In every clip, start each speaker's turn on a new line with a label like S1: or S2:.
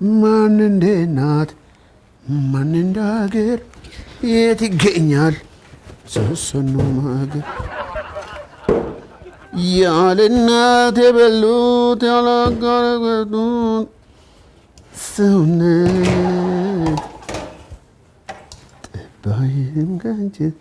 S1: ማን እንደ እናት ማን እንደ ሀገር የት ይገኛል ሰሰኖ ማገር ያለ እናት የበሉት ያላጋረገጡት ሰውነት ጠባይም ከአንጀት።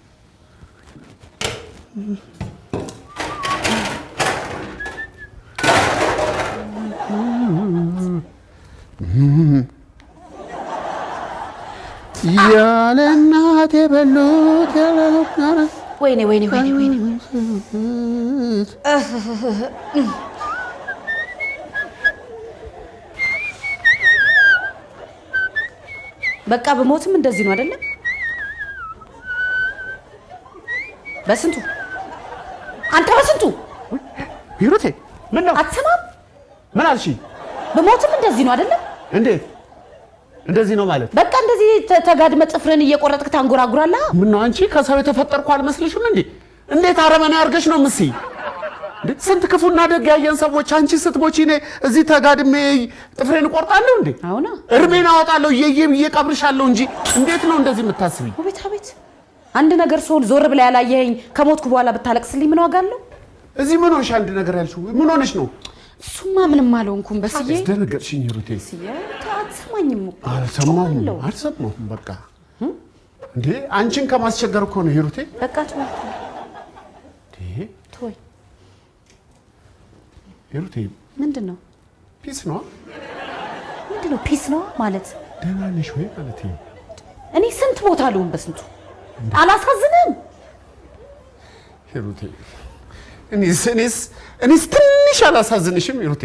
S1: ያለ እናት የበሉት ያለ
S2: ወይኔ ወይኔ ወይኔ ወይኔ! በቃ ብሞትም እንደዚህ ነው አይደለም? በስንቱ አንተ በስንቱ
S1: ሂሩቴ፣ ምን ነው
S2: አትሰማም?
S1: ምን አልሽ?
S2: ብሞትም እንደዚህ ነው አይደለም?
S1: እንዴት እንደዚህ ነው ማለት?
S2: በቃ እንደዚህ ተጋድመ ጥፍርን እየቆረጥክ ታንጎራጉራለህ።
S1: ምን ነው አንቺ ከሰው የተፈጠርኩ አልመስልሽም እንዴ? እንዴት አረመኔ አድርገሽ ነው የምትስይ? እንዴ ስንት ክፉና ደግ ያየን ሰዎች አንቺ ስትሞቺ እኔ እዚህ ተጋድሜ ጥፍሬን እቆርጣለሁ እንዴ?
S2: አሁና
S1: እርሜን አወጣለሁ እየየ ብዬ ቀብርሻለሁ እንጂ እንዴት ነው እንደዚህ የምታስቢ?
S2: አቤት አቤት! አንድ ነገር ስሆን ዞር ብላ ያላየኸኝ ከሞትኩ በኋላ ብታለቅስልኝ ምን ዋጋ አለው?
S1: እዚህ ምን ሆንሽ? አንድ ነገር ያልሽው ምን ሆነሽ ነው?
S2: እሱማ ምንም አልሆንኩም። በስዬ
S1: አስደነገጥሽኝ ሂሩቴ።
S2: በስዬ አትሰማኝም እኮ።
S1: አልሰማሁም
S2: አለው።
S1: አልሰማሁም። በቃ እንዴ አንቺን ከማስቸገር እኮ ነው ሂሩቴ።
S2: በቃ ተወኝ
S1: እንዴ
S2: ተወኝ።
S1: ሂሩቴ
S2: ምንድን ነው
S1: peace ነው?
S2: ምንድን ነው peace ነው ማለት?
S1: ደህና ነሽ ወይ ማለት ነው።
S2: እኔ ስንት ቦታ ልሁን በስንቱ አላሳዝንም?
S1: ሂሩቴ እኔስ እኔስ እኔስ ትንሽ አላሳዝንሽም ሂሩቴ?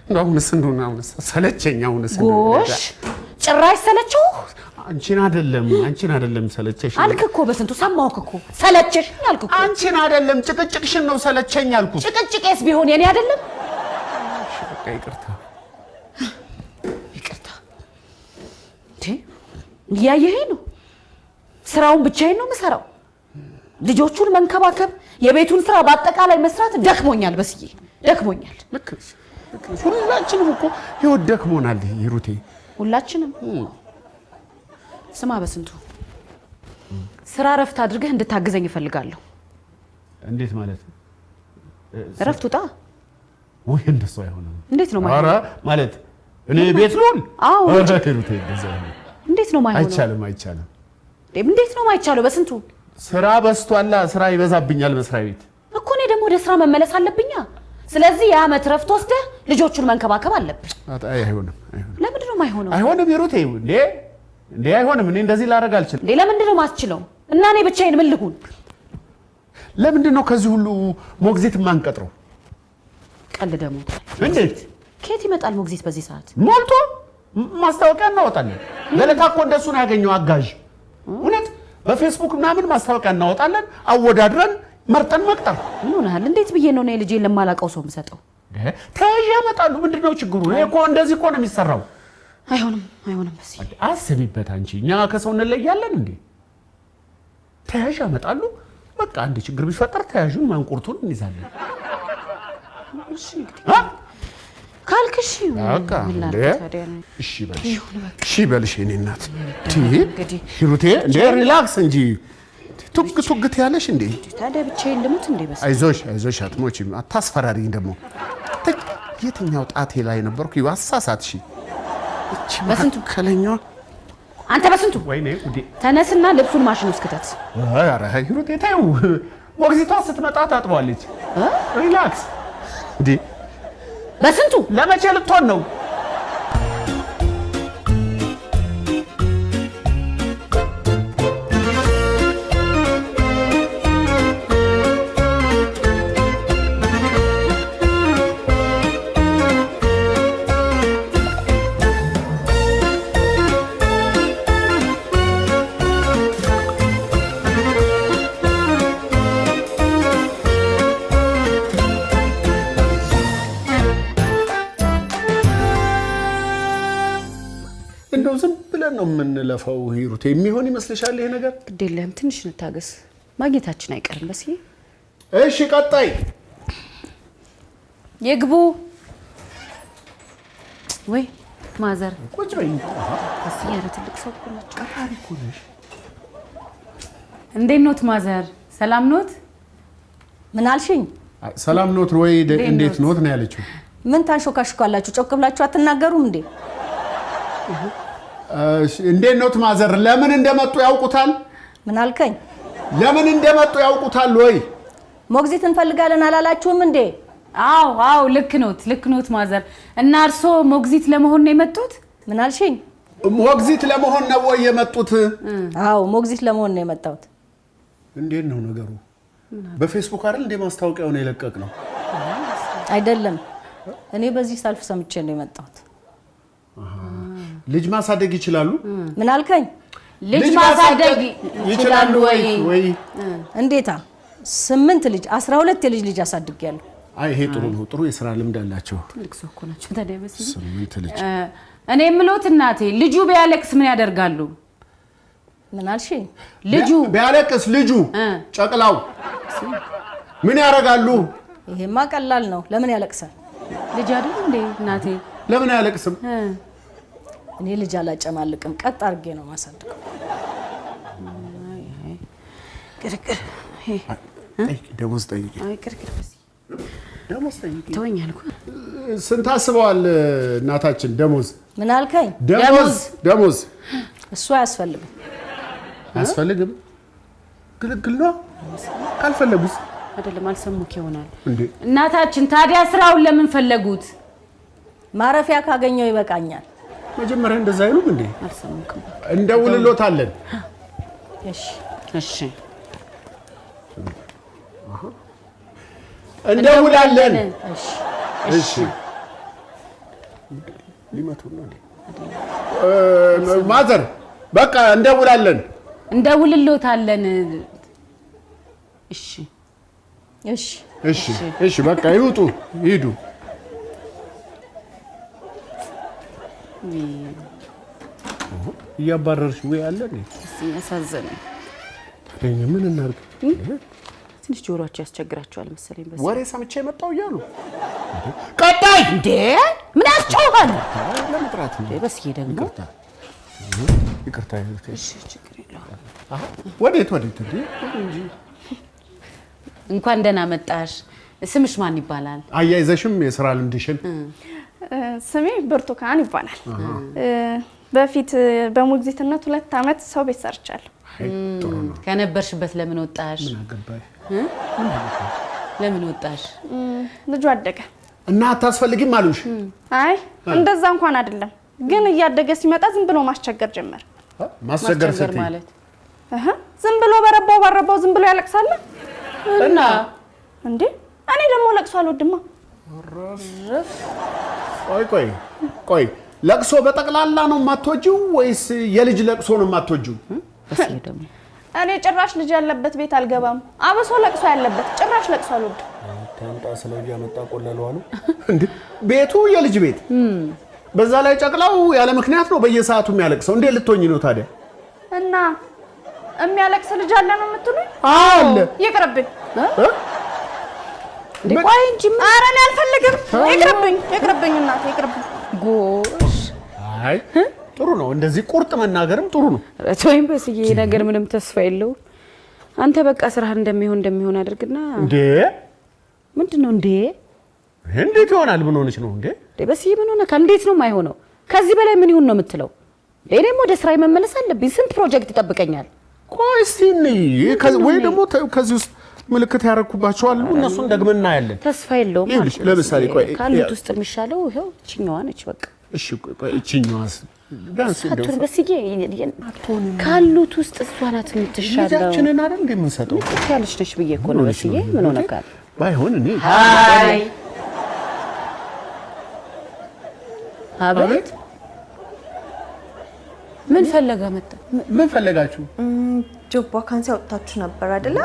S1: እንደው አሁንስ እንደው አሁንስ ሰለቸኝ። አሁንስ እንደው
S2: ጎሽ ጭራሽ ሰለቸው
S1: አንቺን አይደለም አንቺን አይደለም ሰለቸሽ
S2: አልክ እኮ በስንቱ ሰማሁህ እኮ ሰለቸሽ አልክ እኮ።
S1: አንቺን አይደለም ጭቅጭቅሽን ነው ሰለቸኝ አልኩት።
S2: ጭቅጭቄስ ቢሆን የኔ አይደለም?
S1: እሺ በቃ ይቅርታ።
S2: ይቅርታ እንዴ እያየኸኝ ነው። ስራውን ብቻዬን ነው የምሰራው። ልጆቹን መንከባከብ፣ የቤቱን ስራ በአጠቃላይ መስራት ደክሞኛል በስዬ ደክሞኛል።
S1: ልክ ነሽ፣ ልክ ነሽ። ሁላችንም እኮ ህይወት ደክሞናል ሂሩቴ።
S2: ሁላችንም። ስማ በስንቱ ስራ እረፍት አድርገህ እንድታግዘኝ እፈልጋለሁ።
S1: እንዴት ማለት ነው?
S2: እረፍት ውጣ።
S1: ወይ እንደሱ አይሆንም።
S2: እንዴት ነው
S1: ኧረ
S2: የማይሆነው?
S1: ማለት እኔ ቤት ልሁን?
S2: አዎ።
S1: ኧረ ሂሩቴ እንደዛ አይሆንም።
S2: እንዴት ነው የማይሆነው?
S1: አይቻልም፣ አይቻልም።
S2: እንዴት ነው የማይቻለው? በስንቱ
S1: ስራ በዝቷላ፣ ስራ ይበዛብኛል መስሪያ ቤት
S2: እኮ እኔ ደግሞ ወደ ስራ መመለስ አለብኛ። ስለዚህ የዓመት እረፍት ወስደህ ልጆቹን መንከባከብ አለብህ።
S1: አይ አይሆንም፣ አይሆንም፣
S2: ለምንድን ነው የማይሆነው?
S1: አይሆንም ሂሩቴ። እንዴ እንዴ አይሆንም። እኔ እንደዚህ ላደርግ አልችልም።
S2: እንዴ ለምንድን ነው የማስችለው? እና እኔ ብቻዬን ምን ልሁን?
S1: ለምንድን ነው ከዚህ ሁሉ ሞግዚት የማንቀጥረው?
S2: ቀልድ ደግሞ
S1: እንዴት
S2: ከየት ይመጣል ሞግዚት በዚህ ሰዓት?
S1: ሞልቶ ማስታወቂያ እናወጣለን። ገለታ እኮ እንደሱ ነው ያገኘው አጋዥ። እውነት በፌስቡክ ምናምን ማስታወቂያ እናወጣለን፣ አወዳድረን መርጠን መቅጠር።
S2: ምን ሆነሃል? እንዴት ብዬ ነው እኔ ልጄን ለማላውቀው ሰው የምሰጠው?
S1: ተያዥ ያመጣሉ። ምንድን ነው ችግሩ? እኔ እኮ እንደዚህ እኮ ነው የሚሰራው።
S2: አይሆንም፣ አይሆንም። በዚህ
S1: አስቢበት አንቺ። እኛ ከሰው እንለያለን እንዴ? ተያዥ ያመጣሉ። በቃ አንድ ችግር ቢፈጠር ተያዡን ማንቁርቱን እንይዛለን።
S2: እሺ እንግዲህ
S1: አ?
S2: ካልክ እሺ።
S1: በቃ
S2: ምን ላድርግ
S1: እንዴ?
S2: ታዲያ?
S1: እሺ በልሽ፣ እሺ በልሽ የእኔ እናት።
S2: እንግዲህ
S1: ሂሩቴ እንዴ relax እንጂ ቱግ ቱግ ትያለሽ እንዴ?
S2: ታዲያ ብቻዬን ልሙት እንዴ? በስ
S1: አይዞሽ አይዞሽ፣ አትሞቺም። አታስፈራሪኝ ደግሞ። የትኛው ጣቴ ላይ ነበርኩ? አሳሳትሽ። እቺ
S2: በስንቱ?
S1: መካከለኛዋ።
S2: አንተ በስንቱ
S1: ወይኔ ጉዴ!
S2: ተነስና ልብሱን ማሽን ውስጥ ክተት።
S1: ኧረ ሂሩቴ ተይው፣ ሞግዚቷ ስትመጣ ታጥበዋለች። Relax እንዴ።
S2: በስንቱ
S1: ለመቼ ልትሆን ነው? እንደው ዝም ብለን ነው የምንለፈው ሂሩቴ። የሚሆን ይመስልሻል ይሄ ነገር?
S2: ግድ የለህም ትንሽ እንታገስ፣ ማግኘታችን አይቀርም። በስዬ
S1: እሺ፣ ቀጣይ
S2: ይግቡ ወይ Mother?
S1: ቁጭ በይ።
S2: ኧረ ትልቅ ሰው እኮ ናቸው።
S1: ቀጣሪ እኮ ነሽ።
S3: እንዴት ኖት mother? ሰላም ኖት?
S4: ምን አልሽኝ?
S1: ሰላም ኖት ወይ እንዴት ኖት ነው ያለችው።
S4: ምን ታንሾካሹካላችሁ? ጮክ ብላችሁ አትናገሩም እንዴ?
S1: እንዴት ኖት mother? ለምን እንደመጡ ያውቁታል?
S4: ምን አልከኝ?
S1: ለምን እንደመጡ ያውቁታል ወይ?
S4: ሞግዚት እንፈልጋለን አላላችሁም እንዴ?
S3: አዎ አዎ፣ ልክ ኖት፣ ልክ ኖት mother። እና እርሶ ሞግዚት ለመሆን ነው የመጡት?
S4: ምን አልሽኝ?
S1: ሞግዚት ለመሆን ነው ወይ የመጡት?
S4: አዎ፣ ሞግዚት ለመሆን ነው የመጣሁት።
S1: እንዴት ነው ነገሩ? በፌስቡክ አይደል እንዴ ማስታወቂያውን የለቀቅ ነው?
S4: አይደለም፣ እኔ በዚህ ሰልፍ ሰምቼ ነው የመጣሁት።
S1: ልጅ ማሳደግ ይችላሉ?
S4: ምን አልከኝ?
S3: ልጅ ማሳደግ ይችላሉ ወይ?
S1: ወይ
S4: እንዴታ! 8 ልጅ፣ 12 የልጅ ልጅ አሳድጌያለሁ።
S1: አይ ይሄ ጥሩ ነው። ጥሩ የስራ ልምድ አላቸው።
S2: ትልቅ ሰው እኮ ናቸው። ታዲያ በስዬ
S1: 8 ልጅ።
S3: እኔ የምሎት እናቴ፣ ልጁ ቢያለቅስ ምን ያደርጋሉ?
S4: ምን አልሽኝ?
S3: ልጁ
S1: ቢያለቅስ ልጁ ጨቅላው ምን ያደርጋሉ?
S4: ይሄማ ቀላል ነው። ለምን ያለቅሳል?
S3: ልጅ አይደል እንዴ እናቴ?
S1: ለምን አያለቅስም?
S4: እኔ ልጅ አላጨማልቅም። ቀጥ አድርጌ ነው ማሳድገው።
S2: ቅርቅር
S1: ደሞዝ ጠይቂ።
S2: አይ ቅርቅር በስዬ
S1: ደሞዝ ጠይቂ።
S2: ተወኝ አልኩህ።
S1: ስንት አስበዋል እናታችን? ደሞዝ።
S4: ምን አልከኝ?
S1: ደሞዝ ደሞዝ
S4: እሱ አያስፈልግም።
S1: አያስፈልግም? ግልግል ነው። ካልፈለጉስ?
S2: አይደለም አልሰሙክ ይሆናል።
S1: እንዴ
S3: እናታችን ታዲያ ስራውን ለምን ፈለጉት?
S4: ማረፊያ ካገኘው ይበቃኛል።
S1: መጀመሪያ እንደዛ አይሉም እንዴ?
S2: አልሰሙክም።
S1: እንደውልሎታለን።
S4: እሺ
S2: እሺ
S1: እንደውላለን።
S4: እሺ
S1: እሺ ሊመቱን ነው እንዴ? ማዘር በቃ እንደውላለን።
S3: እንደውልሎታለን።
S2: እሺ
S4: እሺ
S1: እሺ እሺ በቃ ይውጡ ይሂዱ። እያባረርሽ ወይ አለ እንዴ?
S2: እስኪ ያሳዘነኝ።
S1: ታዲያ ምን እናድርግ?
S2: ትንሽ ጆሮአቸው ያስቸግራቸዋል መሰለኝ። በስ
S1: ወሬ ሰምቼ መጣሁ እያሉ ቀጣይ
S2: እንዴ ምን ያስጨውሃል?
S1: ለመጥራት ነው።
S2: በስዬ ደግሞ
S1: ይቅርታ ይቅርታ።
S2: እሺ ችግር የለውም።
S1: ወዴት ወዴት? እንዴ እንጂ
S3: እንኳን ደህና መጣሽ። ስምሽ ማን ይባላል?
S1: አያይዘሽም የስራ ልምድሽን።
S5: ስሜ ብርቱካን ይባላል። በፊት በሞግዚትነት 2 ዓመት ሰው ቤት ሰርቻለሁ።
S1: አይ ጥሩ ነው።
S3: ከነበርሽበት ለምን ወጣሽ?
S1: ምን አገባሽ?
S3: ለምን ወጣሽ?
S5: ልጁ አደገ።
S1: እና አታስፈልጊም አሉሽ?
S5: አይ እንደዛ እንኳን አይደለም፣ ግን እያደገ ሲመጣ ዝም ብሎ ማስቸገር ጀመረ።
S1: ማስቸገር ስትይ
S3: ማለት
S5: እህ ዝም ብሎ በረባው ባረባው ዝም ብሎ ያለቅሳል።
S3: እና
S5: እንዴ እኔ ደግሞ ለቅሶ አልወድማ።
S1: ቆይ ቆይ ቆይ፣ ለቅሶ በጠቅላላ ነው የማትወጂው ወይስ የልጅ ለቅሶ ነው የማትወጂው?
S2: በስዬ ደግሞ
S5: እኔ ጭራሽ ልጅ ያለበት ቤት አልገባም። አበሶ ለቅሶ ያለበት ጭራሽ ለቅሶ አልወድም።
S1: ታምጣ ስለው እያመጣ ቆለለው አሉ። እንዴ ቤቱ የልጅ ቤት፣ በዛ ላይ ጨቅላው ያለ ምክንያት ነው በየሰዓቱ የሚያለቅሰው። እንዴ ልትሆኚ ነው ታዲያ?
S5: እና የሚያለቅስ ልጅ አለ ነው የምትሉኝ?
S1: አለ።
S5: ይቅርብኝ።
S2: እንዴ ቆይ እንጂ
S5: ኧረ እኔ አልፈልግም። ይቅርብኝ፣ ይቅርብኝ እናቴ ይቅርብኝ።
S2: ጎሽ
S1: አይ ጥሩ ነው እንደዚህ ቁርጥ መናገርም ጥሩ ነው።
S2: ተወይም በስዬ ነገር ምንም ተስፋ የለውም። አንተ በቃ ስራህ እንደሚሆን እንደሚሆን አድርግና።
S1: እንዴ
S2: ምንድነው እንዴ?
S1: እንዴት ይሆናል? ምን ሆነች ነው እንዴ?
S2: እንዴ በስዬ ምን ሆነ? እንዴት ነው የማይሆነው? ከዚህ በላይ ምን ይሁን ነው የምትለው? እኔም ወደ ስራዬ መመለስ አለብኝ። ስንት ፕሮጀክት ይጠብቀኛል።
S1: ቆይ እስቲ እንይ፣ ወይ ደግሞ ከዚህ ውስጥ ምልክት ያረኩባቸው አሉ፣ እነሱን ደግመን እናያለን።
S2: ተስፋ የለውም።
S1: ይኸውልሽ ለምሳሌ ቆይ
S2: ካሉት ውስጥ የሚሻለው ይኸው እቺኛዋ ነች። በቃ
S1: እሺ ቆይ እቺኛዋስ ቢያንስ እንደው
S2: አትሆንም በስዬ፣ ካሉት ውስጥ እሷ ናት የምትሻለው።
S1: ልጃችንን አይደል እንደ የምንሰጠው
S2: ልክ ያለች ነች ብዬ እኮ ነው በስዬ። ምን ሆነካል?
S1: ባይሆን እኔ
S2: አይ አቤት፣ ምን ፈለጋ መጣ?
S1: ምን ፈለጋችሁ?
S6: Job vacancy አውጥታችሁ ነበር አይደለ?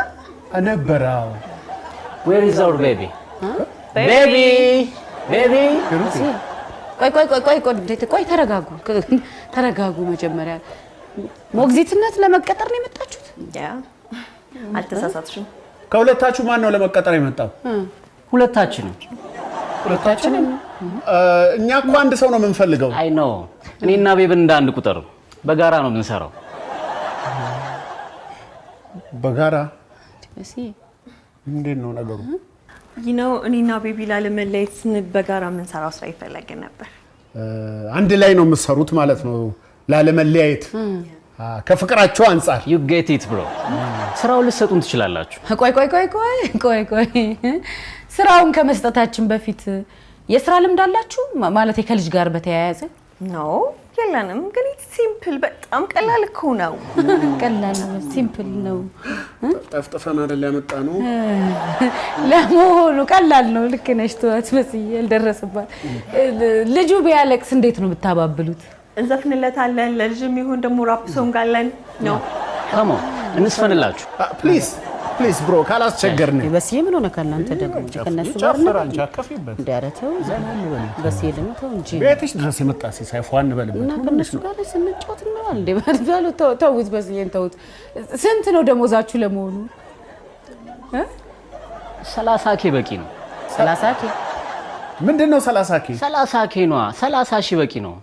S1: ነበር። አዎ።
S7: Where is our baby? Baby! Baby!
S2: ቆይ ቆይ ቆይ ቆይ ቆይ እንዴት ቆይ፣ ተረጋጉ ተረጋጉ። መጀመሪያ ሞግዚትነት ለመቀጠር ነው የመጣችሁት?
S6: Yeah፣ አልተሳሳትሽም።
S1: ከሁለታችሁ ማን ነው ለመቀጠር የመጣው?
S7: ሁለታችንም።
S1: ሁለታችንም። እኛ እኮ አንድ ሰው ነው የምንፈልገው።
S7: I know። እኔና babe ን እንደ አንድ ቁጥር በጋራ ነው የምንሰራው።
S1: በጋራ
S2: በስዬ
S1: እንዴት ነው ነገሩ?
S6: እኔና baby ላለመለየት ስንል በጋራ የምንሰራው ስራ ይፈለግን ነበር።
S1: አንድ ላይ ነው የምትሰሩት ማለት ነው፣ ላለመለያየት ከፍቅራቸው አንጻር።
S7: You get it, bro። ስራውን ልትሰጡን ትችላላችሁ።
S3: ቆይ ቆይ ቆይ ቆይ ቆይ ቆይ፣ ስራውን ከመስጠታችን በፊት የስራ ልምድ አላችሁ? ማለት ከልጅ ጋር በተያያዘ?
S6: No፣ የለንም፣ ግን simple፣ በጣም ቀላል እኮ ነው።
S3: ቀላል ነው፣ simple ነው።
S1: ጠፍጥፈን አይደል ያመጣ ነው።
S3: ለመሆኑ ቀላል ነው። ልክ ነሽ። ተዋት መስዬ ያልደረሰባት ልጁ ቢያለቅስ እንዴት ነው የምታባብሉት?
S6: እንዘፍንለታለን። ለልጅ የሚሆን ደግሞ rap song አለን ነው።
S7: Come on፣ እንዝፈንላችሁ።
S1: Please, please, bro፣ ካላስቸገርን።
S2: በስዬ ምን ሆነ ካለ አንተ ደግሞ ከነሱ ጋር
S1: ጨፍር
S2: ነው
S1: አንቺ አከፊበት።
S2: እንደ ኧረ ተው በስዬ ደግሞ ተው እንጂ።
S1: ቤትሽ ድረስ የመጣ ሲሳይ ፏ እንበልበት።
S2: እና ከነሱ ጋር ስንጫወት እንዋል እንዴ? በሉ ተውት፣ በስዬን ተውት።
S3: ስንት ነው ደሞዛችሁ ለመሆኑ?
S7: 30 K በቂ ነው።
S2: 30 K?
S1: ምንድን ነው 30 K?
S7: 30 K ነዋ። 30 ሺህ በቂ ነው።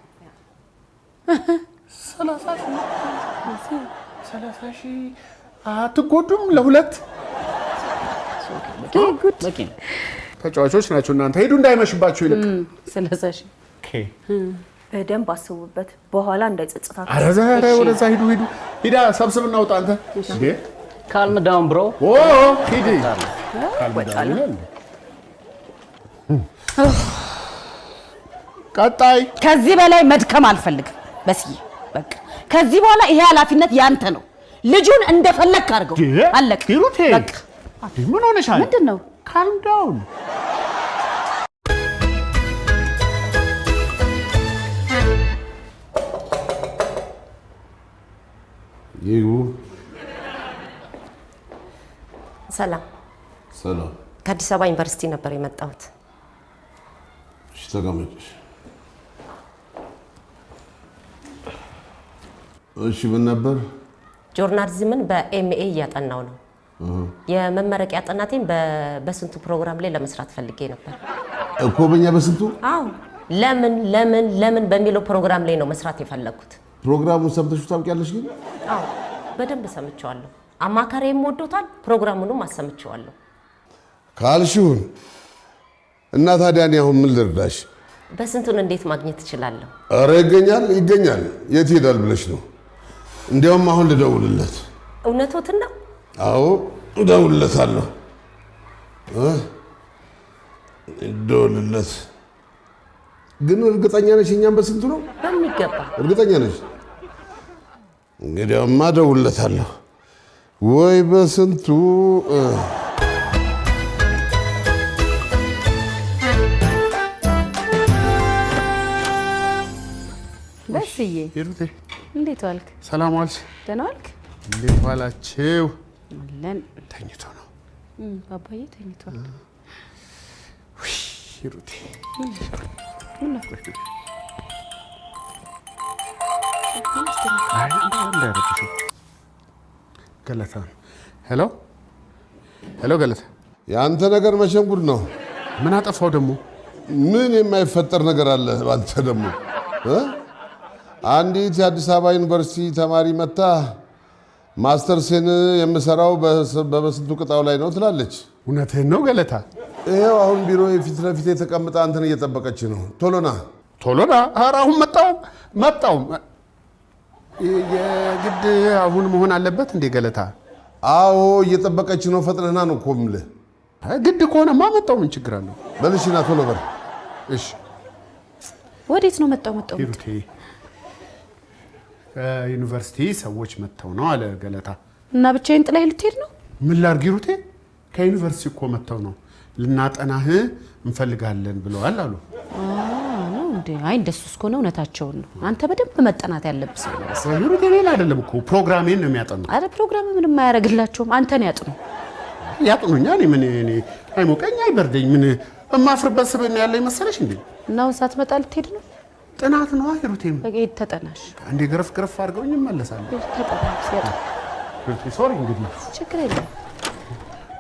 S1: 30 ሺህ? 30 ሺህ አትጎዱም? ለሁለት
S7: በቂ ነው።
S1: ተጫዋቾች ናቸው እናንተ። ሄዱ እንዳይመሽባችሁ ይልቅ።
S2: 30 ሺህ።
S1: K።
S6: በደንብ አስቡበት፣ በኋላ እንዳይጸጽታችሁ።
S1: ኧረ ኧረ ወደዛ ሂዱ ሂዱ። ሂዳ ሰብስብ እናውጣ። አንተ እንዴ።
S7: Calm down, bro።
S1: ኦ ሂድ፣ calm down ይላል። ቀጣይ።
S2: ከዚህ በላይ መድከም አልፈልግም በስዬ። በቃ ከዚህ በኋላ ይሄ ኃላፊነት ያንተ ነው። ልጁን እንደፈለግክ አድርገው። አለቀ።
S1: ሂሩቴ።
S2: በቃ።
S1: ምን ሆነሻል?
S2: ምንድን ነው?
S1: Calm down።
S8: ይግቡ።
S9: ሰላም።
S8: ሰላም።
S9: ከአዲስ አበባ ዩኒቨርሲቲ ነበር የመጣሁት።
S8: እሺ፣ ተቀመጭ። እሺ፣ ምን ነበር?
S9: Journalism ን በ MA እያጠናው ነው። የመመረቂያ ጥናቴን በስንቱ ፕሮግራም ላይ ለመስራት ፈልጌ ነበር።
S8: እኮ በእኛ በስንቱ?
S9: አዎ፣ ለምን ለምን ለምን በሚለው ፕሮግራም ላይ ነው መስራት የፈለግኩት።
S8: ፕሮግራሙን ሰምተሽው ታውቂያለሽ ግን?
S9: አዎ፣ በደንብ ሰምቼዋለሁ። አማካሪም ወዶታል፣ ፕሮግራሙንም አሰምቼዋለሁ።
S8: ካልሽውን እና ታዲያ እኔ አሁን ምን ልርዳሽ?
S9: በስንቱን እንዴት ማግኘት እችላለሁ?
S8: ኧረ ይገኛል ይገኛል። የት ይሄዳል ብለሽ ነው? እንዲያውም አሁን ልደውልለት።
S9: እውነቶትን ነው?
S8: አዎ፣ እደውልለታለሁ እ እደውልለት። ግን እርግጠኛ ነሽ እኛም በስንቱ ነው?
S9: በሚገባ።
S8: እርግጠኛ ነሽ? እንግዲያውማ እደውልለታለሁ። ወይ በስንቱ
S3: በስዬ።
S1: ሂሩቴ።
S3: እንዴት ዋልክ?
S1: ሰላም ዋልሽ?
S3: ደህና ዋልክ?
S1: እንዴት ዋላችሁ?
S2: አለን።
S1: ተኝቶ ነው?
S2: አባዬ ተኝቷል።
S1: ሂሩቴ።
S2: ምን ነው?
S1: አይ፣ እንዳይረብሽው። ገለታ ነው። Hello, hello ገለታ።
S8: የአንተ ነገር መቼም ጉድ ነው።
S1: ምን አጠፋው ደግሞ?
S8: ምን የማይፈጠር ነገር አለ አንተ ደግሞ እ? አንዲት የአዲስ አበባ ዩኒቨርሲቲ ተማሪ መታ ማስተርሴን የምሰራው በበስንቱ ቅጣው ላይ ነው ትላለች።
S1: እውነትህን ነው ገለታ?
S8: ይኸው አሁን ቢሮ ፊት ለፊት የተቀምጣ አንተን እየጠበቀች ነው። ቶሎ ና።
S1: ቶሎ ና። ኧረ አሁን መጣው መጣው። የግድ አሁን መሆን አለበት እንዴ ገለታ?
S8: አዎ፣ እየጠበቀች ነው። ፈጥነህ ና ነው እኮ የምልህ።
S1: ግድ ከሆነማ መጣው። ምን ችግር አለው?
S8: በል እሺ ና ቶሎ በል።
S1: እሺ።
S2: ወዴት ነው መጣው መጣው?
S1: ሂሩቴ፣ ከዩኒቨርሲቲ ሰዎች መጥተው ነው አለ ገለታ።
S2: እና ብቻዬን ጥላኝ ልትሄድ ነው?
S1: ምን ላድርግ ሂሩቴ? ከዩኒቨርሲቲ እኮ መጥተው ነው፣ ልናጠናህ እንፈልጋለን ብለዋል አሉ።
S2: ነው እንዴ? አይ፣ እንደሱ እስከሆነ እውነታቸውን ነው። አንተ በደንብ መጠናት ያለብህ ሰው ነህ።
S1: ሂሩቴ፣ ሌላ አይደለም እኮ ፕሮግራሜን ነው የሚያጠኑት።
S2: አረ ፕሮግራም ምንም አያደርግላቸውም። አንተን ያጥኑ።
S1: ያጥኑኛ። እኔ ምን እኔ አይሞቀኝ አይበርደኝ ምን የማፍርበት ስብዕና ያለኝ መሰለሽ እንዴ?
S2: እና አሁን ሳትመጣ ልትሄድ ነው?
S1: ጥናት ነዋ ሂሩቴ።
S2: በቃ ሂድ ተጠናሽ።
S1: አንዴ ገረፍ ገረፍ አድርገውኝ እመለሳለሁ።
S2: ሂድ ተጠና። ሲያጥኑ።
S1: ሂሩቴ፣ sorry እንግዲህ።
S2: ችግር የለም።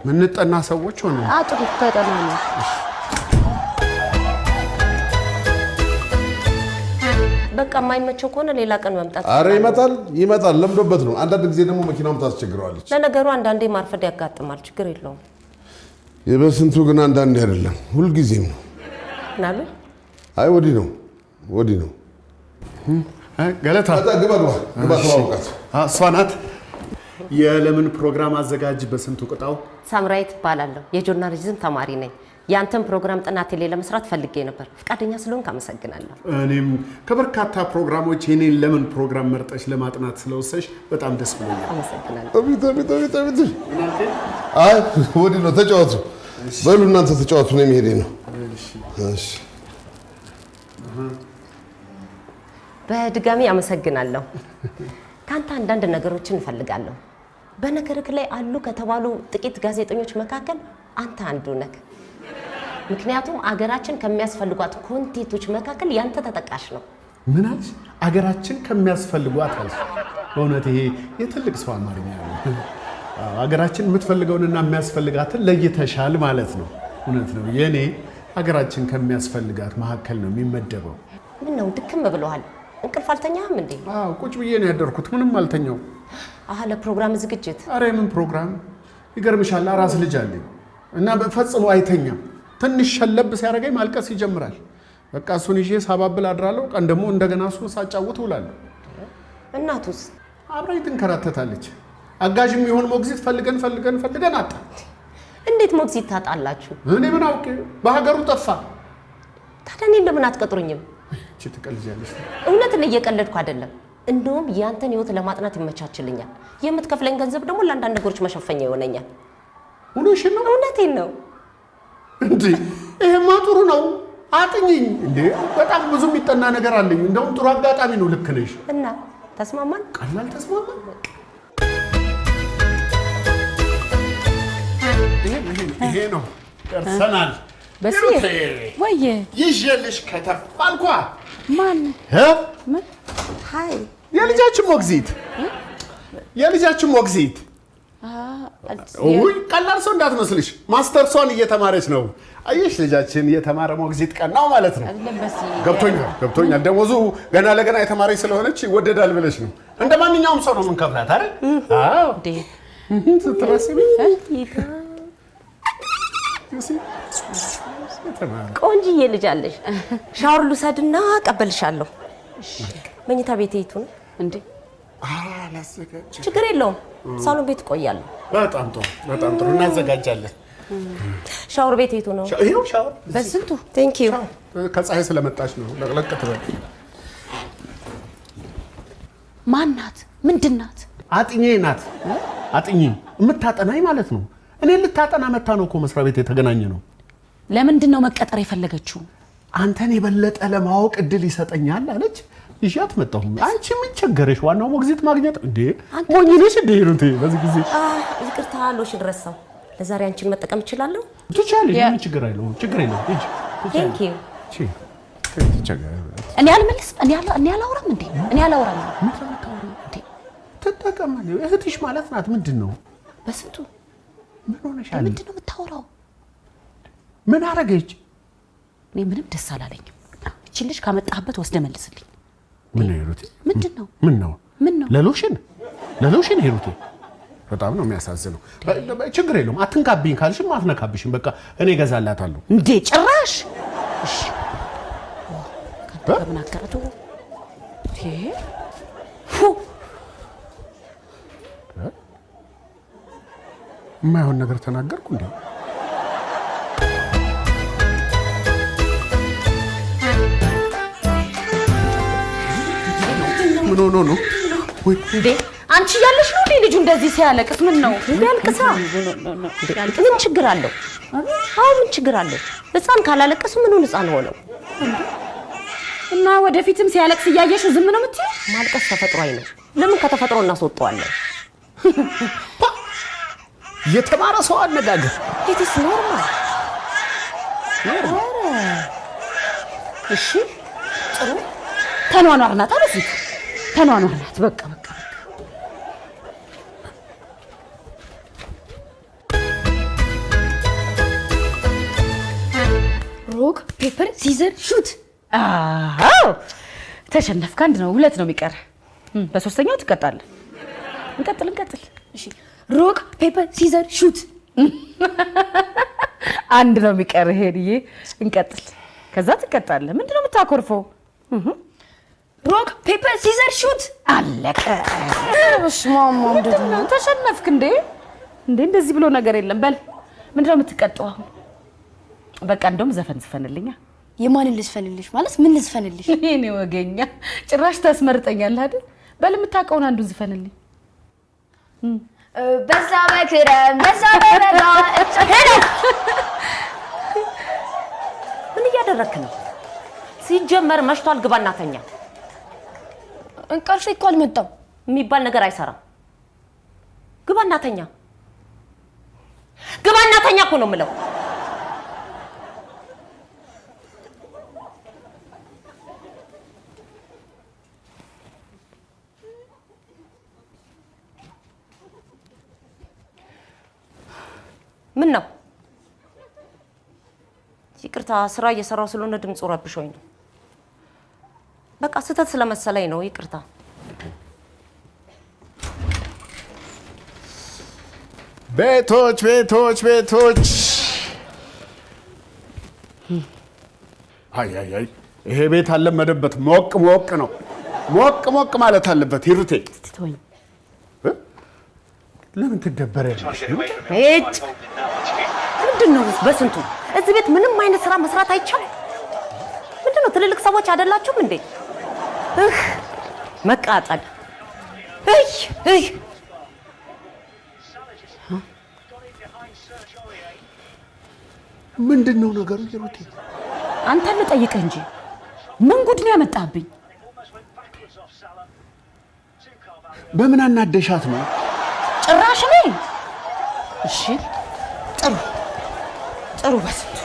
S1: ምንጠና ሰዎች ሆነ።
S2: አጥሩ፣ ተጠና ነው።
S9: በቃ የማይመቸው ከሆነ ሌላ ቀን መምጣት
S8: አረ
S9: ይችላል።
S8: ይመጣል ይመጣል፣ ለምዶበት ነው። አንዳንድ ጊዜ ደግሞ መኪናውም ታስቸግረዋለች።
S9: ለነገሩ አንዳንዴ ማርፈድ ያጋጥማል። ችግር የለውም።
S8: የበስንቱ ግን አንዳንዴ አይደለም ሁልጊዜም ነው።
S9: ምናሉ?
S8: አይ ወዲህ ነው ወዲህ ነው።
S1: ገለታ
S8: ግባ ግባ ግባ፣ ተዋውቃት።
S1: እሷ ናት የለምን ፕሮግራም አዘጋጅ በስንቱ ቅጣው።
S9: ሳምራዊት እባላለሁ። የ journalism ተማሪ ነኝ። ያንተን ፕሮግራም ጥናቴ ላይ ለመስራት ፈልጌ ነበር። ፈቃደኛ ስለሆንክ አመሰግናለሁ።
S1: እኔም ከበርካታ ፕሮግራሞች የኔን ለምን ፕሮግራም መርጠሽ ለማጥናት ስለወሰሽ በጣም ደስ ብሎኛል።
S9: አመሰግናለሁ።
S8: አቤት አቤት አቤት አቤት። አይ ወዲህ ነው፣ ተጫወቱ። በሉ እናንተ ተጫወቱ፣ እኔ መሄዴ ነው። እሺ።
S9: በድጋሚ አመሰግናለሁ። ከአንተ አንዳንድ ነገሮችን እፈልጋለሁ። በነገርህ ላይ አሉ ከተባሉ ጥቂት ጋዜጠኞች መካከል አንተ አንዱ ነህ። ምክንያቱም አገራችን ከሚያስፈልጓት content ኦች መካከል ያንተ ተጠቃሽ ነው።
S1: ምን አልሽ? አገራችን ከሚያስፈልጓት አልሽ? በእውነት ይሄ የትልቅ ሰው አማርኛ ነው። አዎ፣ አገራችን የምትፈልገውንና የሚያስፈልጋትን ለይተሻል ማለት ነው። እውነት ነው። የኔ አገራችን ከሚያስፈልጋት መካከል ነው የሚመደበው።
S9: ምን ነው ድክም ብለዋል? እንቅልፍ አልተኛህም እንዴ?
S1: አዎ፣ ቁጭ ብዬ ነው ያደርኩት። ምንም አልተኛው።
S9: አሀ፣ ለፕሮግራም ዝግጅት።
S1: አረ የምን ፕሮግራም? ይገርምሻል፣ አራስ ልጅ አለኝ እና ፈጽሞ አይተኛም። ትንሽ ሸለብ ሲያደርገኝ ማልቀስ ይጀምራል። በቃ እሱን ይዤ ሳባብል አድራለሁ። ቀን ደግሞ እንደገና እሱን ሳጫውት እውላለሁ።
S9: እናቱስ?
S1: አብራኝ ትንከራተታለች። አጋዥ የሚሆን ሞግዚት ፈልገን ፈልገን ፈልገን አጣ።
S9: እንዴት ሞግዚት ታጣላችሁ?
S1: እኔ ምን አውቄ፣ በሀገሩ ጠፋ።
S9: ታዲያ እኔን ለምን አትቀጥሩኝም?
S1: እቺ ትቀልጃለሽ።
S9: እውነት እኔ እየቀለድኩ አይደለም። እንደውም ያንተን ህይወት ለማጥናት ይመቻችልኛል። የምትከፍለኝ ገንዘብ ደግሞ ለአንዳንድ ነገሮች መሸፈኛ ይሆነኛል።
S1: እውነትሽን ነው?
S9: እውነቴን ነው።
S1: እንዴ ይሄማ ጥሩ ነው። አጥኚኝ እንዴ፣ በጣም ብዙ የሚጠና ነገር አለኝ። እንደውም ጥሩ አጋጣሚ ነው። ልክ ነሽ።
S9: እና ተስማማን?
S1: ቀላል ተስማማን። ይሄ ነው፣ ደርሰናል።
S3: በስዬ ወየ
S1: ይዤልሽ ከተፍ አልኳ።
S3: ማን?
S1: እ?
S9: Hi።
S1: የልጃችን ሞግዚት፣ የልጃችን ሞግዚት። ውይ ቀላል ሰው እንዳትመስልሽ። ማስተርሷን እየተማረች ነው። አየሽ ልጃችን እየተማረ ሞግዚት ቀናው ማለት ነው። ገብቶኛል ገብቶኛል። ደሞዙ ገና ለገና የተማረች ስለሆነች ይወደዳል ብለሽ ነው። እንደ ማንኛውም ሰው ነው የምንከፍላት አይደል? አዎ ስትረስቢ
S9: ቆንጅዬ ልጅ አለሽ። ሻወር ልውሰድና እቀበልሻለሁ። መኝታ ቤት የቱ ነው
S2: እንዴ?
S9: ችግር የለውም፣ ሳሎን ቤት እቆያለሁ።
S1: በጣም ጥሩ በጣም ጥሩ፣ እናዘጋጃለን።
S9: ሻወር ቤት የቱ ነው?
S1: ይኸው ሻወር።
S2: በስንቱ
S9: Thank you።
S1: ከፀሐይ ስለመጣች ነው ለቅለቅ ትበል።
S2: ማን ናት? ምንድን ናት?
S1: አጥኚ ናት። አጥኚ የምታጠናኝ ማለት ነው። እኔ ልታጠና መታ ነው እኮ መስሪያ ቤት የተገናኘ ነው።
S2: ለምንድን ነው መቀጠር የፈለገችው?
S1: አንተን የበለጠ ለማወቅ እድል ይሰጠኛል አለች። ይዣት መጣሁ። አንቺ ምን ቸገረሽ? ዋናው ሞግዚት ማግኘት። እንዴ ሞኝ ነሽ እንዴ ሂሩቴ? በዚህ ጊዜ
S9: ይቅርታ ሎሽን ረሳው። ለዛሬ አንቺን መጠቀም እችላለሁ?
S1: ትችያለሽ። ምን ችግር የለውም። ችግር የለውም። ሂጂ።
S9: Thank you።
S2: እኔ አልመልስም። እኔ አላወራም እንዴ? እኔ አላወራም።
S1: ትጠቀማለህ። እህትሽ ማለት ናት። ምንድን ነው
S2: በስንቱ
S1: ምን ሆነሻል?
S2: ምንድን ነው የምታወራው?
S1: ምን አረገች?
S2: እኔ ምንም ደስ አላለኝም። እቺ ልጅ ካመጣህበት ወስደህ መልስልኝ።
S1: ምን ነው ሂሩቴ?
S2: ምንድን ነው?
S1: ምን ነው?
S2: ምን ነው?
S1: ለሎሽን ለሎሽን ሂሩቴ በጣም ነው የሚያሳዝነው። ችግር የለውም። አትንካብኝ ካልሽም አትነካብሽም። በቃ እኔ እገዛላታለሁ።
S2: እንዴ ጭራሽ! እሺ ከአንተ በምን አገረቱ? ፉ
S1: የማይሆን ነገር ተናገርኩ እንዴ? ምን ሆኖ ነው?
S2: እንዴ አንቺ እያለሽ ነው እንዴ ልጁ እንደዚህ ሲያለቅስ? ምን ነው
S9: ያልቅሳ? ምን ችግር አለው? አዎ ምን ችግር አለው? ህፃን ካላለቀሱ ምኑን ህፃን ሆነው?
S2: እና ወደፊትም ሲያለቅስ እያየሽው ዝም ነው የምትይው?
S9: ማልቀስ ተፈጥሯዊ ነው። ለምን ከተፈጥሮ እናስወጣዋለን?
S1: የተማረ ሰው አነጋገር።
S9: It is normal።
S2: እሺ ጥሩ ተኗኗርናት፣ አበፊት ተኗኗርናት። በቃ በቃ
S10: Rock, paper, scissor, shoot።
S2: አዎ
S3: ተሸነፍክ። አንድ ነው ሁለት ነው የሚቀር። በሶስተኛው ትቀጣለህ። እንቀጥል እንቀጥል።
S10: እሺ rock paper scissor shoot።
S3: አንድ ነው የሚቀር ሄድዬ። እንቀጥል። ከዛ ትቀጣለህ። ምንድን ነው የምታኮርፈው?
S10: Rock paper scissor shoot።
S3: አለቀ።
S10: በስመ አብ
S3: ምንድን ነው ተሸነፍክ እንዴ? እንዴ እንደዚህ ብሎ ነገር የለም። በል ምንድን ነው የምትቀጣው አሁን? በቃ እንደውም ዘፈን ዝፈንልኛ።
S10: የማንን ልዝፈንልሽ? ማለት ምን ልዝፈንልሽ?
S3: የኔ ወገኛ ጭራሽ ታስመርጠኛለህ አይደል? በል የምታውቀውን አንዱን ዝፈንልኝ።
S10: በዛ በክረም በዛ በበጋ።
S9: ምን እያደረክ ነው? ሲጀመር መሽቷል፣ ግባና ተኛ።
S10: እንቅልፌ እኮ አልመጣም።
S9: የሚባል ነገር አይሰራም። ግባና ተኛ፣ ግባና ተኛ እኮ ነው የምለው። ምን ነው? ይቅርታ፣ ስራ እየሰራው ስለሆነ ድምፁ ረብሾኝ ነው። በቃ ስህተት ስለመሰለኝ ነው። ይቅርታ።
S1: ቤቶች ቤቶች ቤቶች፣ አይ አይ አይ፣ ይሄ ቤት አልለመደበት። ሞቅ ሞቅ ነው፣ ሞቅ ሞቅ ማለት አለበት። ሂሩቴ
S2: ተወኝ።
S1: ለምን ትደበሪያለሽ?
S9: እጭ ምንድን ነው በስንቱ እዚህ ቤት ምንም አይነት ስራ መስራት አይቻልም? ምንድን ነው ትልልቅ ሰዎች አይደላችሁም እንዴ? እህ መቃጠል። እይ እይ
S1: ምንድን ነው ነገሩ ሂሩቴ?
S2: አንተን ልጠይቅህ እንጂ ምን ጉድ ነው ያመጣብኝ?
S1: በምን አናደሻት ነው?
S2: ጭራሽ እኔ? እሺ ጥሩ ጥሩ፣ በስንቱ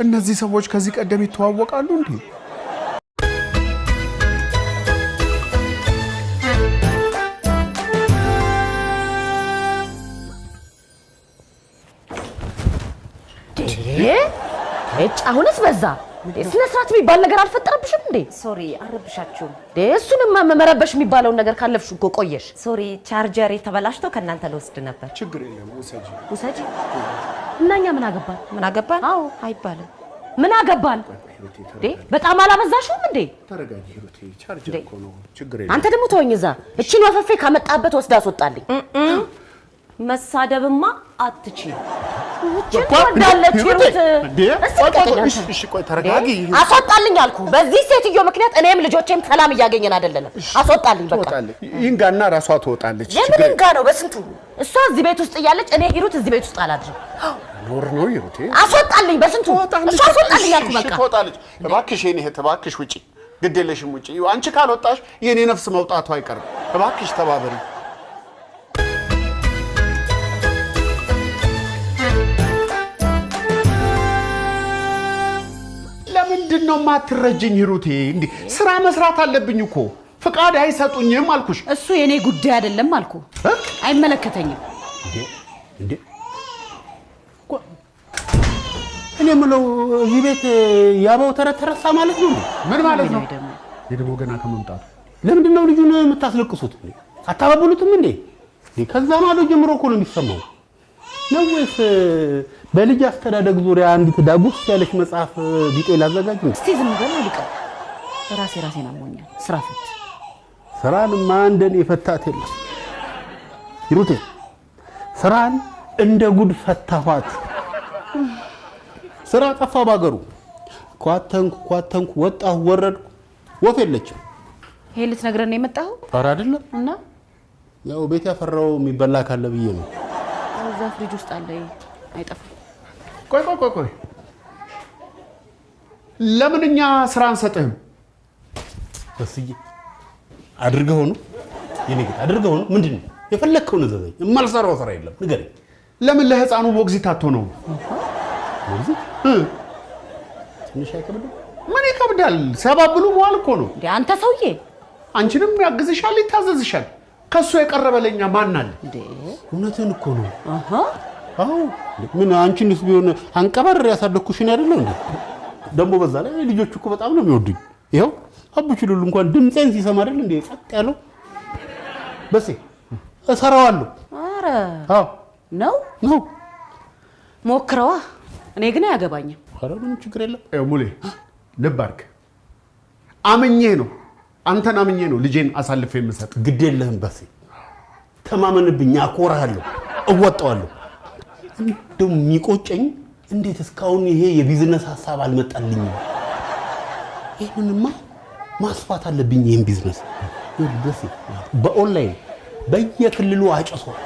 S1: እነዚህ ሰዎች ከዚህ ቀደም ይተዋወቃሉ እንዴ?
S2: እጭ አሁንስ በዛ። ስነ ስርዓት የሚባል ነገር አልፈጠረብሽም እንዴ?
S9: Sorry አረብሻችሁም።
S2: እሱንም መረበሽ የሚባለውን ነገር ካለፍሽ እኮ ቆየሽ።
S9: Sorry charger ኤ ተበላሽቶ ከእናንተ ልወስድ ነበር።
S1: ችግር የለም ውሰጂ።
S9: ውሰጂ።
S2: እና እኛ ምን አገባን?
S9: ምን አገባን?
S2: አዎ
S9: አይባልም።
S2: ምን አገባን እንዴ? በጣም አላበዛሽውም እንዴ?
S1: ተረጋጊ ሂሩቴ፣ ቻርጀር እኮ ነው፣ ችግር የለም።
S2: አንተ ደግሞ ተወኝ። እዛ እቺን ወፈፌ ካመጣበት ወስዳ አስወጣልኝ።
S9: መሳደብማ አትችይም።
S2: ትወዳለች ሂሩት።
S1: እሺ ቆይ ተረጋጊ።
S2: አስወጣልኝ አልኩ። በዚህ ሴትዮ ምክንያት እኔም ልጆቼም ሰላም እያገኘን አይደለንም። አስወጣልኝ በቃ።
S1: ይንጋና ራሷ ትወጣለች።
S2: የምን ይንጋ ነው? በስንቱ እሷ እዚህ ቤት ውስጥ እያለች እኔ ሂሩት እዚህ ቤት ውስጥ አላድርም።
S1: ኖር ነው ሂሩቴ።
S2: አስወጣልኝ በስንቱ እሷ አስወጣልኝ አልኩ በቃ።
S1: ትወጣለች። እባክሽ የኔ እህት እባክሽ ውጪ፣ ግድ የለሽም ውጪ። አንቺ ካልወጣሽ የኔ ነፍስ መውጣቱ አይቀርም። እባክሽ ተባበሪ። ለምንድን ነው የማትረጅኝ ሂሩቴ? እንዴ ስራ መስራት አለብኝ እኮ ፍቃድ አይሰጡኝም አልኩሽ።
S2: እሱ የኔ ጉዳይ አይደለም አልኩ፣ አይመለከተኝም።
S1: እንዴ እኔ የምለው እዚህ ቤት ያበው ተረት ተረሳ ማለት ነው? ምን ማለት ነው? እኔ ደግሞ ገና ከመምጣቱ ለምንድን ነው ልጁን የምታስለቅሱት? አታባብሉትም እንዴ? ከዛ ማዶ ጀምሮ እኮ ነው የሚሰማው። ነው ወይስ በልጅ አስተዳደግ ዙሪያ አንዲት ዳጉስ ያለች መጽሐፍ ቢጤ ላዘጋጅ ነው?
S2: እስቲ ዝም በል ልቀ ራሴን አሞኛል። ስራ ፈት
S1: ስራንማ እንደኔ የፈታት የለም ሂሩቴ። ስራን እንደ ጉድ ፈታኋት። ስራ ጠፋ ባገሩ። ኳተንኩ ኳተንኩ፣ ወጣሁ ወረድኩ፣ ወፍ የለችም።
S2: ይሄ ልትነግረን ነው የመጣኸው?
S1: ኧረ አይደለም።
S2: እና
S1: ያው ቤት ያፈራው የሚበላ ካለ ብዬ ነው።
S2: እዛ ፍሪጅ ውስጥ አለ፣ አይጠፋም።
S1: ቆይ ቆይ ቆይ ቆይ፣ ለምን እኛ ስራ አንሰጥህም? በስዬ አድርገው ነው የኔ ጌታ፣ አድርገው ነው። ምንድን ነው የፈለግከውን እዘዘኝ። የማልሰራው ስራ የለም፣ ንገረኝ። ለምን ለህፃኑ ሞግዚት አትሆነውም? ሞግዚት ትንሽ አይከብድም? ምን ይከብዳል? ሲያባብሉ መዋል እኮ ነው።
S2: እንዴ አንተ ሰውዬ፣
S1: አንቺንም ያግዝሻል፣ ይታዘዝሻል። ከሱ የቀረበ ለኛ ማን አለ? እውነትህን እኮ ነው።
S11: አዎ ምን አንቺንስ ቢሆን አንቀባር ያሳደግኩሽ እኔ አይደለሁ እንዴ? ደግሞ በዛ ላይ ልጆቹ እኮ በጣም ነው የሚወዱኝ። ይኸው አቡቹ ሉሉ እንኳን ድምፄን ሲሰማ አይደል እንዴ ጸጥ ያለው። በሴ እሰራዋለሁ።
S2: ኧረ
S11: አዎ
S2: ነው
S11: ነው
S2: ሞክረዋ። እኔ ግን አያገባኝም።
S11: ኧረ ምንም ችግር የለም።
S1: ይኸው ሙሌ ልብ አድርግ። አምኜ ነው አንተን አምኜ ነው ልጄን አሳልፌ የምሰጥ።
S11: ግድ የለህም በሴ፣ ተማመንብኝ። አኮራሃለሁ፣ እወጣዋለሁ። እንደው የሚቆጨኝ እንዴት እስካሁን ይሄ የቢዝነስ ሀሳብ አልመጣልኝም። ይህንንማ ማስፋት አለብኝ ይህን ቢዝነስ። ይኸውልህ በሴ፣ በኦንላይን በየክልሉ አጨሷል።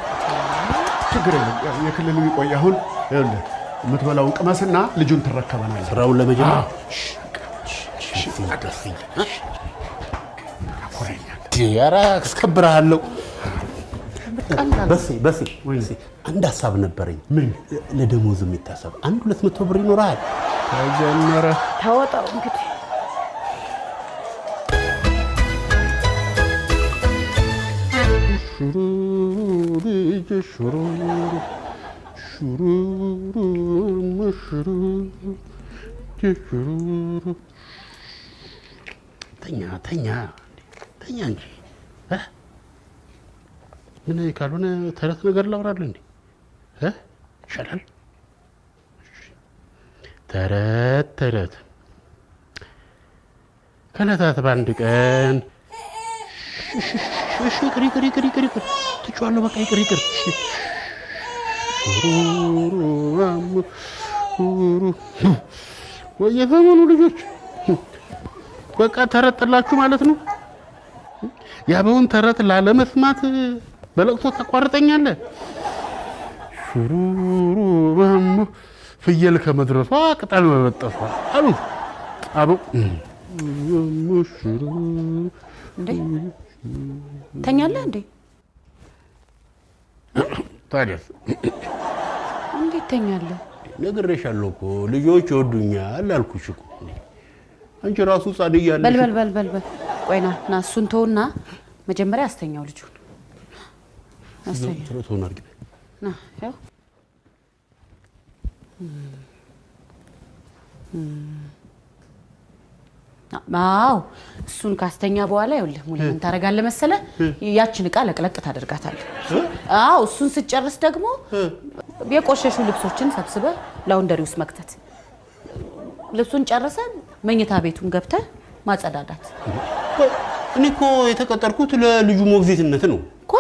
S1: ችግር የለም። ያው የክልሉ ይቆይ። አሁን ይኸውልህ የምትበላውን ቅመስና ልጁን ትረከበናለህ።
S11: ስራውን ለመጀመር ኧረ አስከብርሃለሁ። በሴ በሴ አንድ ሀሳብ ነበረኝ። ምን? ለደሞዝ የሚታሰብ 100-200 ብር ይኖርሃል።
S1: ተጀመረ።
S3: ተወጣው እንግዲህ።
S11: ሹሩሩ ልጄ ሹሩሩ ሹሩሩ ሹሩሩ ሹሩሩ። ተኛ ተኛ ተኛ እንጂ እ? ምን ካልሆነ ተረት ነገር ላውራለህ እንዴ? እ? ይሻላል። ተረት ተረት ከዕለታት በአንድ ቀን እሺ ይቅር ይቅር ይቅር ይቅር ይቅር ትቼዋለሁ። በቃ ይቅር ይቅር። ሹሩሩ ሹሩሩ ወይ የዘመኑ ልጆች በቃ ተረት ጥላችሁ ማለት ነው። ያበውን ተረት ላለመስማት በለቅሶ ታቋርጠኛለህ። ሹሩሩ ማሞ ፍየል ከመድረሷ ቅጠል መበጠሷ አሉ አበው። ሹሩሩ
S2: እንዴ ተኛለህ እንዴ?
S11: ታዲያስ
S2: እንዴት ተኛለህ?
S11: ነግሬሻለሁ እኮ ልጆች ይወዱኛል አልኩሽ እኮ። አንቺ ራሱ ሕፃን እያለሽ
S2: በል በል በል በል በል ቆይ ና ና፣ እሱን ተውና መጀመሪያ አስተኛው ልጁን አስተኛው።
S11: ቶሎ ቶሎ አድርጊ።
S2: ና ያው አዎ እሱን ካስተኛ በኋላ ይኸውልህ ሙሌ ምን ታደርጋለህ መሰለህ? ያችን እቃ ለቅለቅ ታደርጋታለህ። አዎ እሱን ስጨርስ ደግሞ የቆሸሹ ልብሶችን ሰብስበህ laundry ውስጥ መክተት። ልብሱን ጨርሰህ መኝታ ቤቱን ገብተህ ማጸዳዳት።
S11: እኔ እኮ የተቀጠርኩት ለልጁ ሞግዚትነት ነው
S2: እኮ።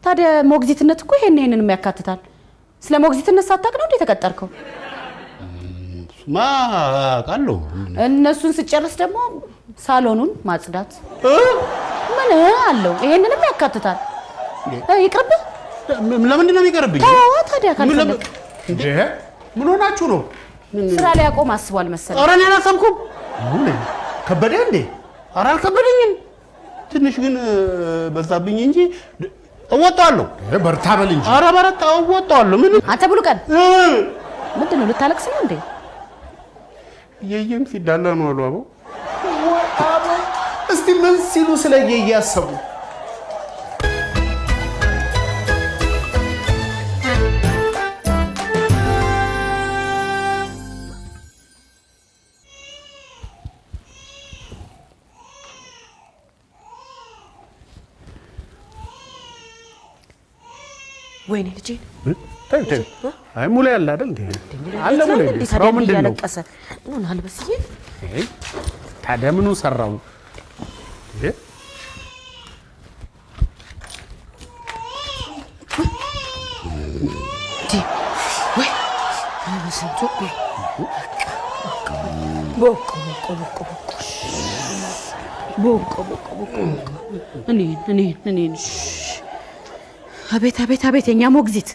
S2: ታዲያ ሞግዚትነት እኮ ይሄን ይሄንንም ያካትታል። ስለ ሞግዚትነት ሳታውቅ ነው እንዴ የተቀጠርከው?
S11: እሱማ አውቃለሁ።
S2: እነሱን ስጨርስ ደግሞ ሳሎኑን ማጽዳት ምን አለው? ይሄንንም ያካትታል። ይቅርብህ።
S11: ለምንድን ነው የሚቀርብኝ?
S2: ተወዋ ታዲያ ካልፈለግ።
S1: እንዴ ምን ሆናችሁ ነው?
S2: ስራ ሊያቆም አስቧል መሰለኝ።
S11: ኧረ እኔ አላሰብኩም።
S1: ከበደ እንዴ?
S11: ኧረ አልከበደኝም። ትንሽ ግን በዛብኝ እንጂ እወጣለሁ።
S1: በርታ በል እንጂ።
S11: ኧረ በረታ እወጣለሁ። ምን
S2: አንተ ብሉ ቀን ምንድን ነው ልታለቅስ ነው እንዴ?
S11: የየም ሲዳላ ነው አሉ አበው።
S1: እስቲ ምን ሲሉ ስለ የየ ያሰቡ?
S2: ወይኔ ልጄን
S1: ተይው ተይው። አይ ሙሌ አለ አይደል እንዴ? አለ ሙሌ። ስራው ምንድን ነው?
S2: እያለቀሰ ምን አልበስዬ?
S1: ታዲያ ምኑ ሰራው? እንዴ
S2: ወይ ስንቱ ቦቆ ቦቆ ቦቆ ቦቆ ቦቆ ቦቆ ቦቆ እኔን እኔን እኔን አቤት አቤት አቤት የኛ ሞግዚት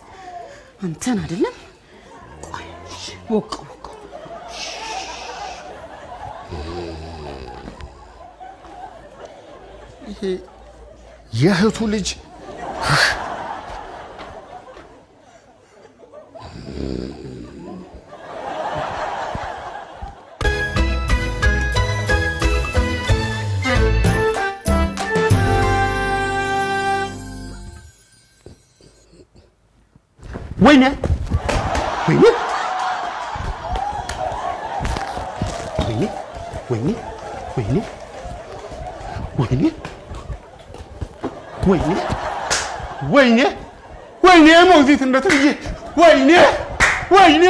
S2: አንተን አይደለም። ቆይ ቦቆ ቦቆ
S1: ይሄ የእህቱ ልጅ
S11: ወይኔ ወይኔ ወይኔ ወይኔ ወይኔ ወይኔ ወይኔ ወይኔ ወይኔ ሞግዚትነት ልጄ ወይኔ ወይኔ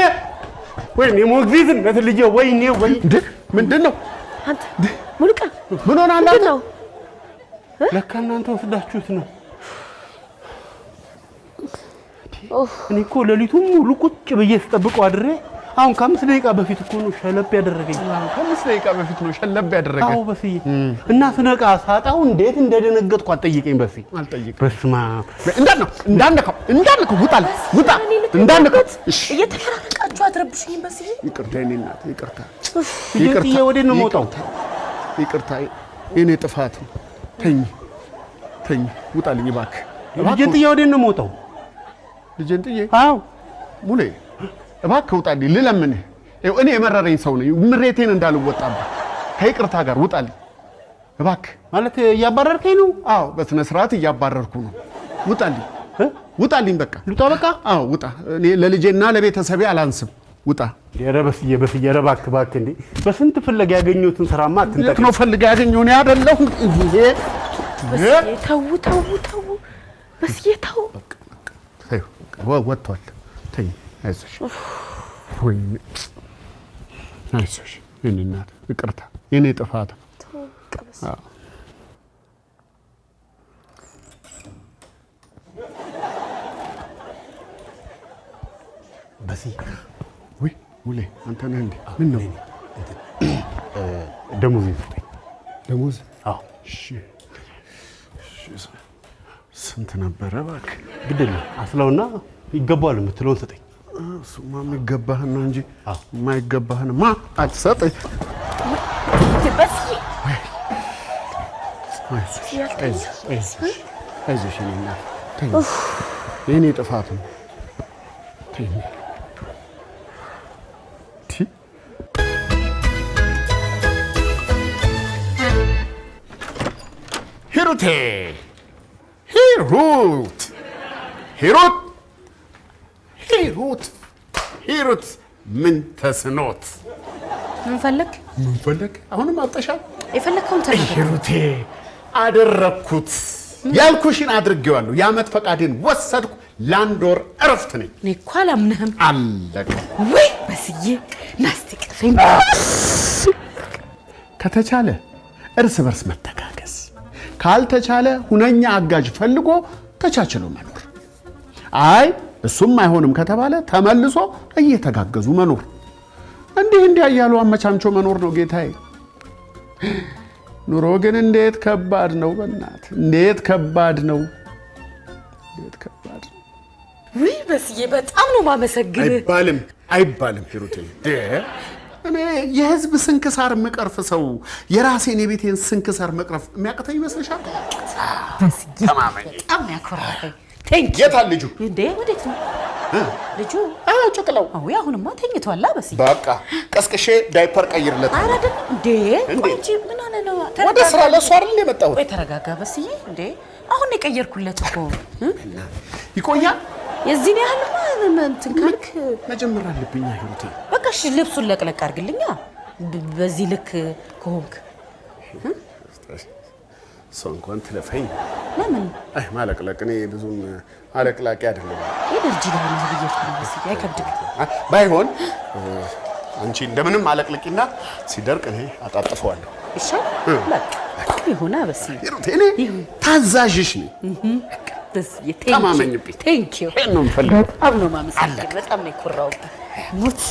S11: ወይኔ ሞግዚትነት ልጄ ወይኔ ወይኔ።
S1: ምንድን ነው
S6: አንተ ሙሉቀን
S1: ምን ሆነሃል?
S6: ምንድን ነው?
S11: ለካ እናንተ ወስዳችሁት ነው። እኔ እኮ ሌሊቱን ሙሉ ቁጭ ብዬ ስጠብቀው አድሬ አሁን ከ5 ደቂቃ በፊት እኮ ነው ሸለብ ያደረገኝ።
S1: ከ5 ደቂቃ በፊት ነው ሸለብ ያደረገ።
S11: አዎ በስዬ፣ እና ስነቃ ሳጣው እንዴት እንደደነገጥኩ አትጠይቀኝ በስዬ።
S1: አልጠይቅም።
S11: በስመ አብ።
S1: እንዳልነው እንዳልነካው እንዳልነካው፣ ውጣልኝ፣ ውጣ እንዳልነካው። እሺ
S2: እየተፈራረቃችሁ አትረብሹኝም በስዬ።
S1: ይቅርታ የኔ እናት ይቅርታ።
S11: ልጄን ጥዬ ወዴት ነው የምወጣው?
S1: ይቅርታ የኔ ጥፋት ነው። ተኝ ተኝ፣ ውጣልኝ እባክህ።
S11: ልጄን ጥዬ ወዴት ነው የምወጣው?
S1: ልጄን ጥዬ?
S11: አዎ።
S1: ሙሌ እባክህ ውጣልኝ፣ ልለምንህ። ይኸው እኔ የመረረኝ ሰው ነኝ፣ ምሬቴን እንዳልወጣብህ ከይቅርታ ጋር ውጣልኝ እባክህ።
S11: ማለት እያባረርከኝ ነው?
S1: አዎ በስነ ስርዓት እያባረርኩ ነው። ውጣልኝ፣ ውጣልኝ፣ በቃ
S11: ልውጣ። በቃ
S1: አዎ ውጣ። እኔ ለልጄና ለቤተሰቤ አላንስም። ውጣ።
S11: ኧረ በስዬ በስዬ፣ ኧረ እባክህ እባክህ፣ እንዴ በስንት ፍለጋ ያገኘሁትን ስራማ አትንጠቅ።
S1: የት ነው ፈልገህ ያገኘው? እኔ አይደለሁ ይሄ።
S6: በስዬ ተው ተው ተው፣ በስዬ ተው።
S1: ተይው፣ ወጥቷል። ተይ፣ አይዞሽ። ወይኔ አይዞሽ የእኔ እናት ይቅርታ፣ የእኔ ጥፋት ነው። አዎ።
S11: በስዬ።
S1: ውይ ሙሌ አንተ ነህ እንዴ? ምን ነው?
S11: ደሞዝ ስጠኝ።
S1: ደሞዝ?
S11: አዎ።
S1: እሺ እሺ። ስንት ነበረ እባክህ?
S11: ግድ የለም አስለውና ይገባዋል የምትለውን ስጠኝ።
S1: እሱማ የሚገባህን ነው እንጂ የማይገባህንማ አትሰጠኝ።
S6: በስዬ።
S1: አይዞሽ አይዞሽ አይዞሽ የእኔ እናት ተይ፣ የእኔ ጥፋት ነው። ተይ። ቲ ሂሩቴ፣ ሂሩት፣ ሂሩት፣ ሂሩት፣ ሂሩት፣ ምን ተስኖት?
S2: ምን ፈለግ?
S1: ምን ፈለግ? አሁንም አብጠሻል።
S2: የፈለግከውን ተናገር።
S1: ሂሩቴ አደረግኩት፣ ያልኩሽን አድርጌዋለሁ። የዓመት ፈቃዴን ወሰድኩ። ለአንድ ወር እረፍት ነኝ።
S2: እኔ እኮ አላምንህም።
S1: አለቀ።
S2: ወይ በስዬ ናስቲ ቀፈኝ።
S1: ከተቻለ እርስ በርስ መተጋገዝ፣ ካልተቻለ ሁነኛ አጋዥ ፈልጎ ተቻችሎ መኖር። አይ እሱም አይሆንም ከተባለ ተመልሶ እየተጋገዙ መኖር። እንዲህ እንዲህ እያሉ አመቻምቾ መኖር ነው ጌታዬ። ኑሮ ግን እንዴት ከባድ ነው! በእናት እንዴት ከባድ ነው! እንዴት ከባድ ነው!
S2: ውይ በስዬ በጣም ነው ማመሰግንህ።
S1: አይባልም አይባልም ሂሩቴ። እኔ የህዝብ ስንክሳር የምቀርፍ ሰው የራሴን የቤቴን ስንክሳር መቅረፍ የሚያቅተኝ ይመስልሻል? ተማመኝ።
S2: በጣም ነው ያኮራኸኝ። Thank you።
S1: የታል ልጁ?
S2: እንዴ ወዴት ነው ልጁ?
S1: አዎ ጨቅላው።
S2: አዎ አሁንማ ተኝቷል በስዬ።
S1: በቃ ቀስቅሼ ዳይፐር ቀይርለት።
S2: ኧረ አይደለም እንዴ።
S1: እንዴ?
S2: ቆይ እንጂ ምን ሆነህ ነው?
S1: ወደ ስራ ለእሱ አይደል የመጣሁት?
S2: ቆይ ተረጋጋ በስዬ። እንዴ አሁን ነው የቀየርኩለት እኮ።
S1: ይቆያል።
S2: የዚህን ያህልማ እንትን ካልክ
S1: መጀመር አለብኝ ሂሩቴ።
S2: በቃ እሺ ልብሱን ለቅለቅ አድርግልኛ። በዚህ ልክ ከሆንክ።
S1: እሷ እንኳን ትለፈኝ።
S2: ለምን?
S1: አይ ማለቅለቅ፣ እኔ ብዙም አለቅላቂ አይደለም።
S2: Energy ላይ ነህ ብዬ እኮ ነው በስዬ። አይከብድም።
S1: ባይሆን አንቺ እንደምንም አለቅልቂና ሲደርቅ እኔ አጣጥፈዋለሁ።
S2: ይሻላል። በቃ ይሁና በስዬ።
S1: ሂሩቴ እኔ ታዛዥሽ ነኝ።
S2: በስዬ
S1: ተማመኝብኝ።
S2: Thank you።
S1: ይሄን ነው የምፈልገው።
S2: በጣም ነው የማመሰግነው። በጣም ነው የኮራሁብህ። ሙት።